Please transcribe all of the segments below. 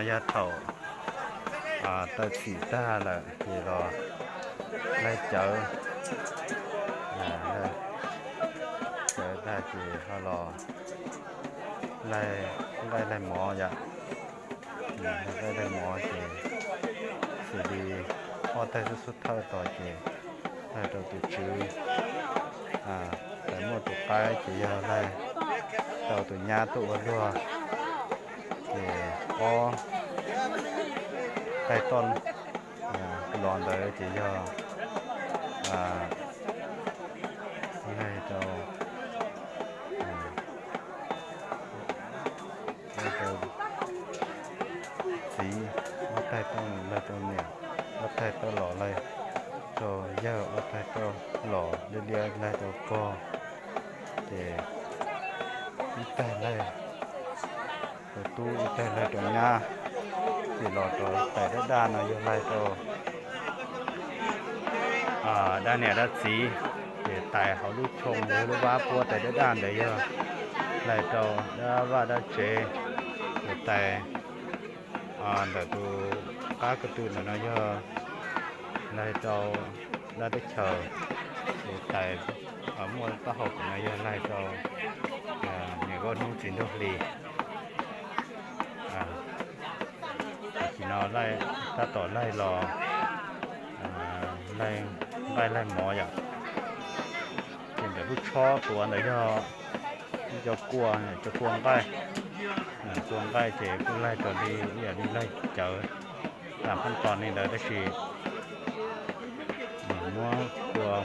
Yog thaum taw txim tag lawm ces los laig cawv, tag ces ho los laig nqaij laig mov yom. Laig nqaij laig mov ces xws li ob tag xub xub thawj tod ces laig rau tus tswv, txawm muaj tus qaib ces yog laig rau tus nyab tuaj ua luag, ces ob laig toj los ntawd ces yog laig rau txiv, ob tag toj laig rau niam, ob tag toj los laig rau yawg, ob tag toj los liab liab laig rau pog, ces ib tag laig rau tub, ib tag laig rau nyab. Ces los rau tais dab daj no yog laig rau dab niam dab txiv, ces tais hauv lub choo lub vab puab tais dab daj ntawd yog laig rau dab vaj dab tsev, ces tais ntawm tus qab ko tw ntawm no yog laig rau dab teb chaws, ces tais muaj taub hau ntawm no yog laig rau niam nkauj hnub txiv nraug hli. Tam sim no tab tom laig los laig nqaij laig mov yom. Ces ntawm lub tshob tuav ntawd yog cov kua, cov kua nqaij. Kua nqaij ces kuj laig raws li ib yam li laig cawv, tam phab tos li ntawd tab sis muab kua,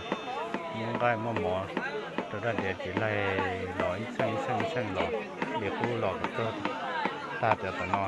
muab nqaij muab mov rau raj tiav ces laig los ib txheej ib txheej ib txheej los li qub los kom txog tag cov tom no.